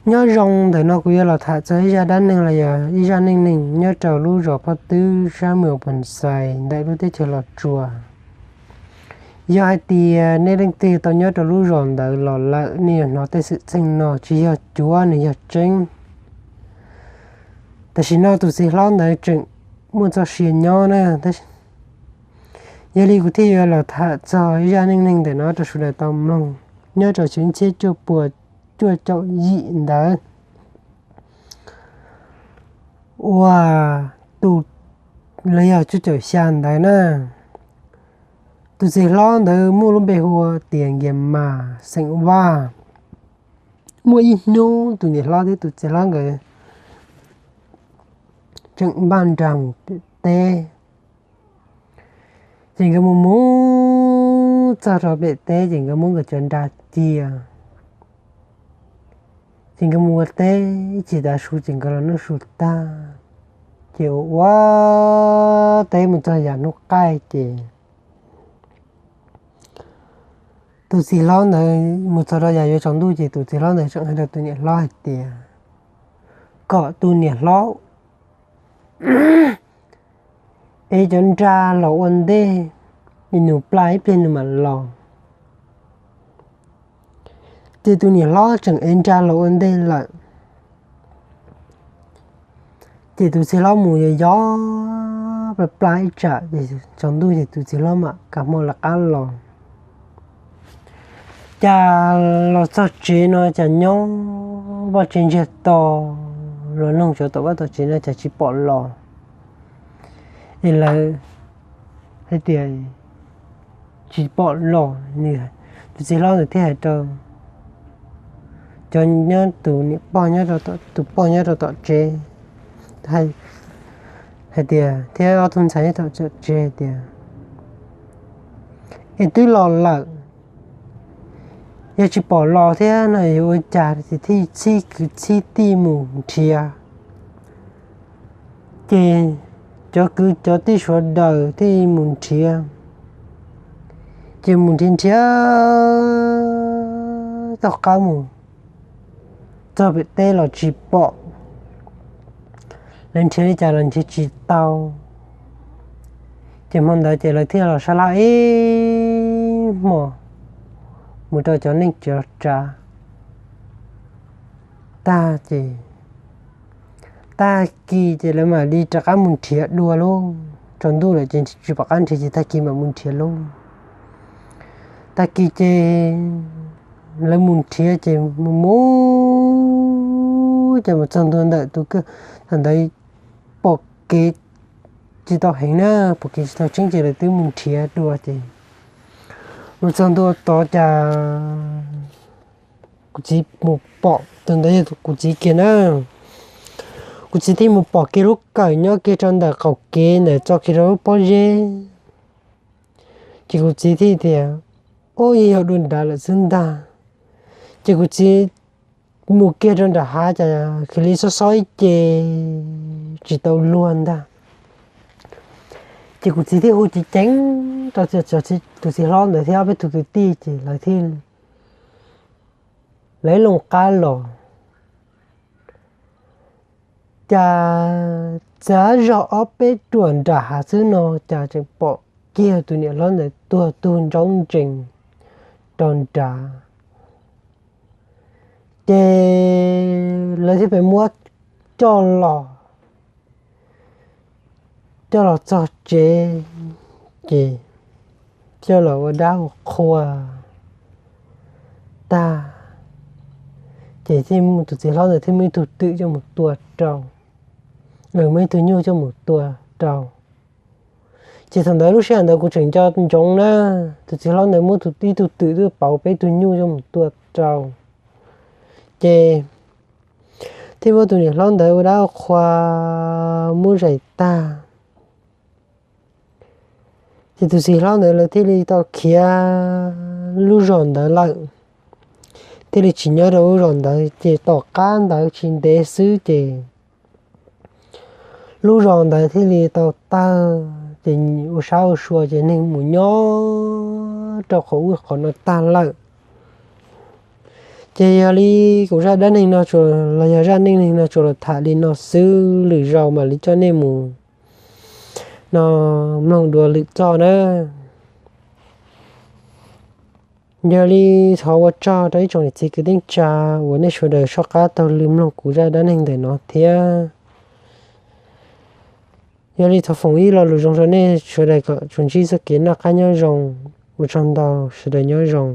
Nyob zoo, ntawm no kuv yuav los tham txog ib zaj dab neeg los yog ib zaj neej neeg nyob rau lub zos Phob Twb sab Muas Phoos Xais ntawm lub teb chaws Los Tsuas. Yog hais tias nej leej twg tau nyob rau lub zos ntawd los lawm, nej yuav hnov tej xwm txheej no tsis yog cuav, nws yog tseeb. Tam sim no tus txiv hlob ntawd tseem muaj txoj sia nyob na. Yog li kuv thiaj yuav los tham txog ib zaj neej neeg ntawm no rau sawv daws tau mloog. Nyob rau xyoo txhiab cuaj puas cuaj caum yim ntawd, uas tus, los yog cuaj caum xya ntawd na, tus txiv hlob ntawd muaj lub npe hu ua tias Nkias Mas xeem Vaj. Muaj ib hnub tus niam hlob thiab tus txiv hlob nkawd tseem npaj nra mus pem teb. Ces nkawd mus mus txog rau pem teb ces nkawd muab nkawd cov nra cia. Ces nkawd mus ua teb ib chim tav su ces nkawd los noj su tag, ces ua ua teb mus txog yav hnub qaij ces tus txiv hlob ntawd mus txog rau yav yuav tsaus ntuj ces tus txiv hlob ntawd tseem hais rau tus niam hlob hais tias kom tus niam hlob ev cov nra los ua ntej, es nws pla ib pliag nws mam los. Ces tus niam hlob tseem ev nra los ua ntej lawm. Ces tus txiv hlob mus yos yos pla pla ib tsam ces tsaus ntuj ces tus txiv hlob mam kab hmo lawv qab los. Cas los txog tsev no cas nyob vaj tsev ntsiag to, los noog cov tom vaj tom tsev no cas tsis pom los. Es lawv hais tias tsis pom los, tus txiv hlob ntawd thiaj hais rau cov nyob, tus niam pog nyob rau, tus pog nyob rau tom tsev hais tias, thiab ob tug ntxhais nyob tom tsev hais tias, es twb los lawm, yog tsis pom los thiab no yuav ua cas, ces thiaj txhib kwv txhib tij mus nrhiav. Ces cov kwv cov tij sawv daws thiaj mus nrhiav. Ces mus nrhiav nrhiav tom qab mus txog pem teb los tsis pom. Lawv nrhiav li cas los nrhiav tsis tau. Ces hmo ntawd ces lawv thiaj los sab laj ib hmos mus rau cov neej cov tsav tag ces, tag kis ces lawv mam li rov qab mus nrhiav dua lauj. Tsaus ntuj lawm ces tsis pom qab nrhiav ces tag kis mam mus nrhiav lauj. Tag kis ces lawv mus nrhiav ces mus mus ces mus txog ntua ntawm tus kwj, thaum ntawd pom kev tsis tau heev na, pom kev tsis tau tseeb ces lawv twb mus nrhiav dua ces mus txog ntua tod cas kuv txiv mus pom, tus ntawd yog kuv txiv kiag na. Kuv txiv thiaj mus pom kiag lub kawm nyob kiag rau ntawm qaum kev ntawm txoj kev rau lub pob zeb. Ces kuv txiv thiaj tias, ub, yeej yog dua nrad lawm xwb ntag. Ces kuv txiv mus kiag rau nram hav cas khwv li xob xob ib ce tsis tau luag ntag. Ces kuv txiv thiaj hu ceev ceev rau tus txiv hlob ntawd thiab ob peb tug kwv tij ces lawv thiaj, lawv ib loo qab los. Cas txav zog ob peb ruam nram hav xwb no cas tseem pom kiag tus niam hlob ntawd tuag tug ntsoov ntsees rau nrad. Ces lawv thiaj pem muab coj los, coj los txog tsev, ces coj los ua dab ua qhua tag, ces thiaj, tus txiv hlob ntawd thiaj muaj ib tug twm coj mus tua rau, muaj ib tug nyuj coj mus tua rau. Ces thaum ntawd lub sij hawm ntawd kuv tseem nco ntsoov na, tus txiv hlob ntawd muab ib tug twm twb pauv peb tug nyuj coj mus tua rau. Ces thiaj muab tus niam hlob ntawd ua dab ua qhua muab zais tag. Ces tus txiv hlob ntawd lawv thiaj li tau khiav lub zos ntawd lawm, thiaj li tsis nyob rau lub zos ntawd. Ces tom qab ntawd tsis ntev xwb ces lub zos ntawd thiaj li tau tawg, ces ua sab ua sua ces neeg mus nyob rau qhov ub qhov no tag lawm. Ces yog li kuv zaj dab neeg no los yog zaj neej neeg no tsuas los tham li no xwb, lwm zaus mam li coj nej mus no mloog dua lwm txoj na. Yog li thov ua tsaug rau ib tsoom niam txiv kwv tij neej tsa uas nej sawv daws soj qab taug lw mloog kuv zaj dab neeg ntawm no thiab. Yog li thov foom ib lo lus zoo rau nej sawv daws kom tsuas ntsib txoj kev noj qab nyob zoo. Ua tsaug ntau, sawv daws nyob zoo.